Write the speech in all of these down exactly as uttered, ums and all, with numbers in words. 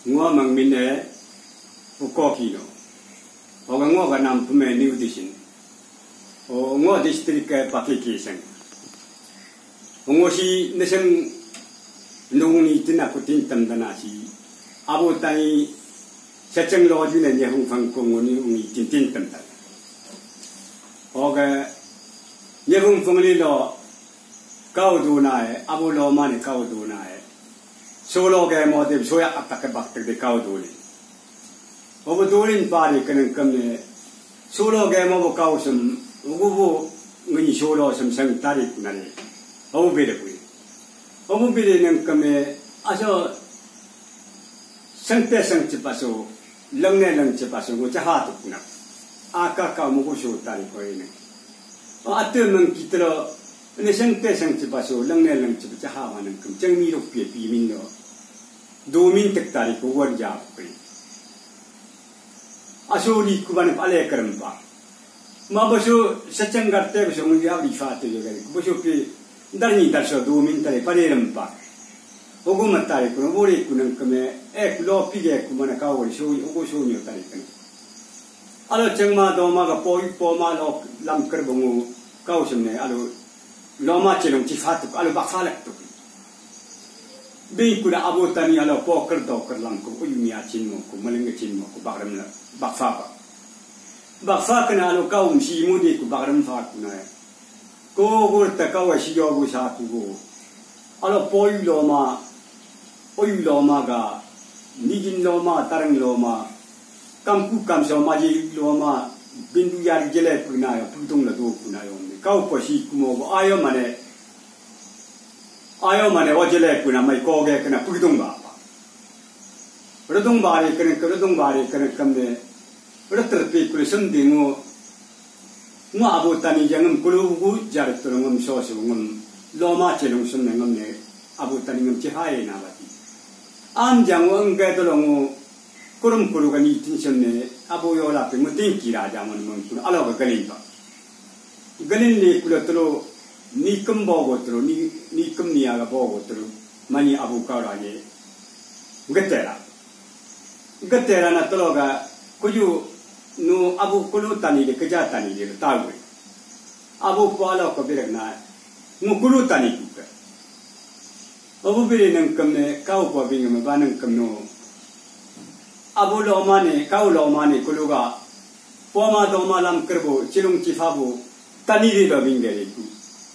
Ngo mangmin e Uko Kino. Oga ngo ga nam pume New Disin. O ngo district ke Pakiki seng. Ngo si neseng nung ni tin aku tin tam dana si. Abu tani secheng lo ju ne nyehung fang ko ngo ni ung ni tin tin tam dana. Oga nyehung fang li lo kau du na e, abu lo mani kau du na e. Solo ge mo de soya atak ke bak de kau du ni. Obu du lin pari keneng kem ne. Solo ge mo bu kau sem, ugu bu ngini solo sem seng tari kuna ne. Obu bede kui. Obu bede neng kem ne. Aso seng te seng cepaso, leng ne leng cepaso, ngo ceha tu kuna. Aka kau mugu so tari ko ini. O ate meng kitro, ne seng te seng cepaso, leng ne leng cepa ceha ma neng kem, ceng mi ruk pie pi min do. Domin tek tari ko wan ja pe. Aso di kuban pale kerempa. Ma baso secheng garte baso ngi ya di fa te yo gari. Baso pe dar ni dar so domin tare pale rempa. Ogo matari kuno bore kunang kame e kulo pige kumana ka wari so ogo so nyo tari kan. Alo chengma doma ga poi poma lo lam ker bongo kau semne alo loma chelong chi fatuk alo bak falak tuk. Bing kuna abu tani alo poker doker lam ku uyu mi achin mo ku malenge chin mo ku bakram la bakfa ba. Bakfa kana alo kau um si mu de ku bakram fa kuna. Ko gur ta kau si yo bu sa ku go. Alo poi loma, oi loma ga, nijin loma, tarang loma, kamku kamso maji loma, bindu yar jele kuna yo, pudung la do kuna yo. Kau posi kumo go ayo mane, ayo mane o jele kuna mai koge kana pudung ba pa. Redung bari kana, redung bari kana kamne, reter pe kule sem dingo. Ngo abu tani jangam kulu gu jar tulungam so su ngam loma chelung sun ngam ne abu tani ngam chihai na bati. Am jang ngo engke tulungu kurum kulu gani tin sun ne abu yola pe mutin kira jamun mun kulu alo ga galin pa. Galin le kulu tulu ni kum bogo tulu ni, ni kum ni aga bogo tulu mani abu kaura ye getera. Getera na tologa kuju nu abu kulu tani de keja tani de tawi. Abu po alo ko birek na nu kulu tani kuka. Abu biri nang kem ne kau po bing me ba nang kem no. Abu loma ne kau loma ne kulu ga poma doma lam kerbo chilung chifabu tani de ba bing de ku.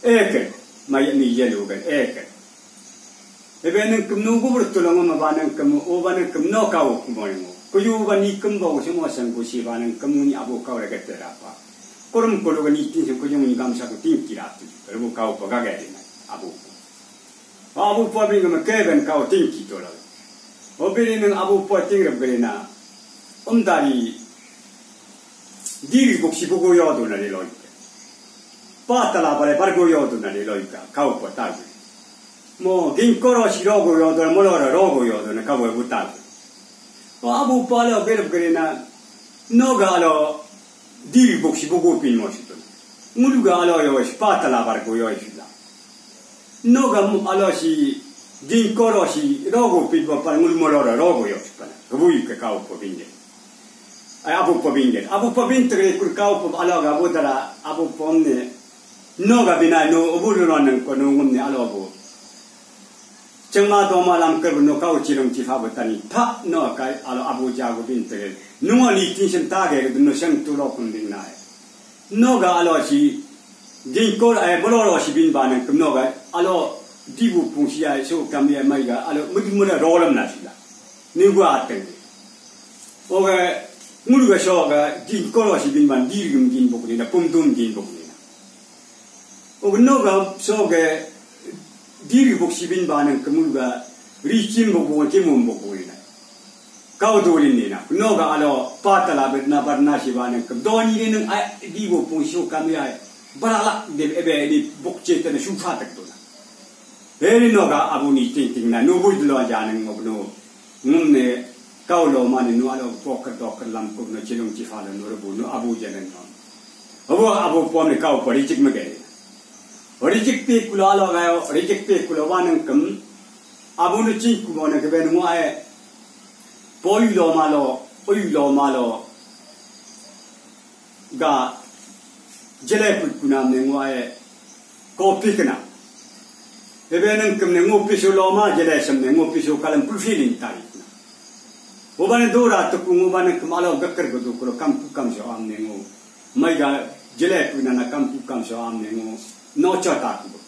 Eke mai ni yelu ga eke. Ebe nang kem no gubur tulung ma ba nang kem o ba nang kem no kau kumo ngo. Kuyu ba ni kem ba usi mo sang kusi ba nang kem ni abu kau rega tera pa. Kurum kulu ga ni tin sang kuyu ni gamsa ku tin kira tu. Rebu kau pa gaga de na abu. Abu pa bing ma ke ben kau tin ki tola. Obiri nang abu pa tin reb gari na. Um dari diri buksi buku yo do na le loi. Patala bare bargo yo do na le loi ka kau pa ta. Mo ginkoro si rogo yo do na molora rogo yo do na kabo buta. O abu palo gerep gerena noga alo diri boksi bogo pin mo situ. Nguluga alo yo si patala bargo yo si la. Noga mu alo si ginkoro si rogo pin mo pal ngulu molora rogo yo si pala. Gabui ke kau po binde. Ai abu po binde. Abu po bin tere kur kau po alo ga abu dara abu po ne. Noga bina no abu lo nang ko no ngum ne alo abu. Chengma doma lam ker no kau chilung chifa batani tha no kai alo abu jago bin tere. Nungo ni tin sen ta ge no sen tu lo kun ding nai. Noga alo si ginkor ai bolo lo si bin ba nang kem noga alo dibu pung si ai so kam ye mai ga alo mudi mudi rolam na sila. Ni gua ateng. Oga ngulu ga so ga ginkor lo si bin ban dir gum gin bok ni na pum dum gin bok ni na. Oga noga so ga diri boksi bin ba nang kemulu ga richim bok bok chimum bok bok ina. Kau dolin ni na. Noga alo patala bet na barna si ba nang kem doni ni nang ai di bo pung so kami ai. Baralak de ebe ni bok cheta na shufa tak to na. Heri noga abu ni ting ting na no bui dlo ja nang ngok no. Ngum ne kau lo mani nu alo poker doker lam kum no chilung chifa lo nu rebu nu abu janen no. Abu abu pom ne kau pa rijik me gere. Rijik pe kula lo gayo, rijik pe kula wanang kem. Abu nu ching kumo ne keben mu ai. Poi loma lo, oi loma lo ga jele pui kuna mengo ai kopi kena. Ebe neng kem ne ngopi so loma jele sem ne ngopi so kalam pulfilin tari kuna. Ubane dora tuku ngubane kemalo geker gudu kulo kam kukam so am nengo. Mai ga jele pui nana kam kukam so am nengo. No chota kubo.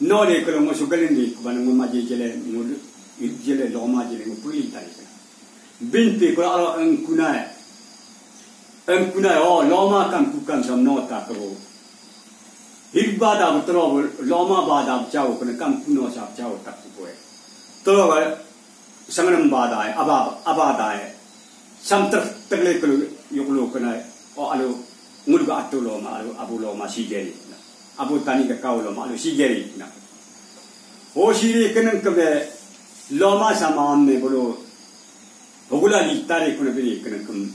No le kulo ngo so galin di kubane ngo maje jele ngo jele loma jele ngo pulin tari kuna. Binpi kula alo engkunai. Engkunai o loma kam kukam sam no ta kebo. Hik bada bu tro bu loma bada bu chau kena kam kuno sap chau tak kubo. Tro ga sangram bada ai aba aba da ai. Sam ter terle kulu yuklu kena o alo ngulga atu loma alo abu loma sigeri. Abu tani ga kau loma alo sigeri na. O siri keneng kebe loma sama ne bulu. Hogula li tari kuna bini kena kem.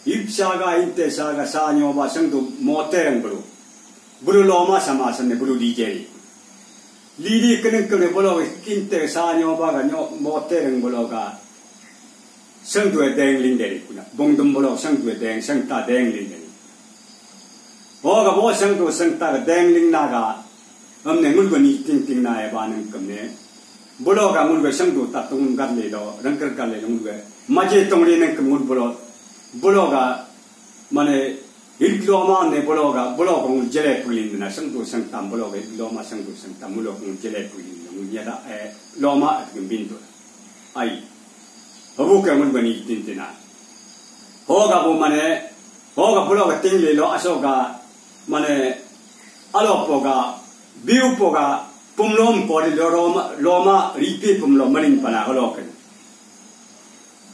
Ip saga inte saga sa nyoba sengdu motereng bulu. Bulu loma sama sene bulu dijeri. Lidi kena kena bulu inte sa nyoba ga nyo motereng bulu ga. Sengdu deng linderi kuna. Bongdum bulu sengdu deng sengta deng linderi. Boga bo sengdu sengta ga deng ling naga. Amne ngulga ni ting ting na ya ba nang kamne. Bolo ga ngulga sangdo tatung gat le do, rangkar gat le do ngulga. Maje tong le nang kam ngul bolo. Bolo ga mane hik loma ne bolo ga, bolo ga ngul jele pulin na sangdo sangtam bolo ga hik loma sangdo sangtam bolo ga ngul jele pulin na ngul nyada eh loma at gambin do. Ai. Habu ka ngulga ni ting ting na. Hoga bo mane, hoga bolo ga ting le lo aso ga mane alo poga, biu poga, pumlom pori lo roma, loma ripi pumlom manin pana holoken.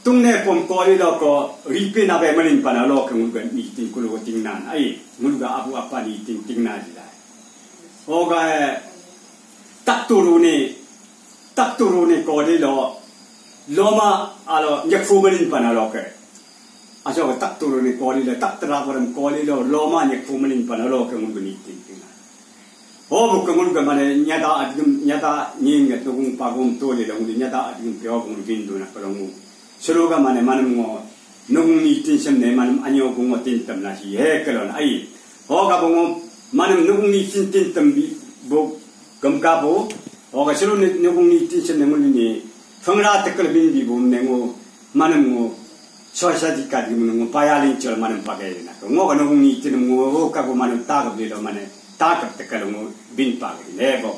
Tungne pom kori lo ko ripi nabe manin pana holoken ngulga ni ting kulu ting nan. Ai, ngulga abu apa ni ting ting na jilai. Hoga eh, tak turu ni, tak turu ni kori lo, loma alo nyekfu manin pana holoken. Aso tak turu ni koli le, tak tera koram koli lo, loma nyek fu manin pana lo ke ngul ni ting ting. Ho bu ke ngul ke mane nyada adgum, nyada nying nge tugung pagum toli lo ngul nyada adgum pio ngul bindu na kalongu. Suru ga mane manam ngo, nung ni tin sem ne manam anyo bungo tin tam na si he kalon ai. Ho ga bungo manam nung ni tin tin tam bi bu gam ka bu. Ho ga suru ni nung ni tin sem ne ngul ni. Fangra tekal bin bi bu ne ngo, manam ngo. Sosa di kadi mun ngo payalin chol manam pagai na. Ngo ka nung ni tin ngo ka ko manam ta ka bilo mane ta ka te kal ngo bin pagai ne bo.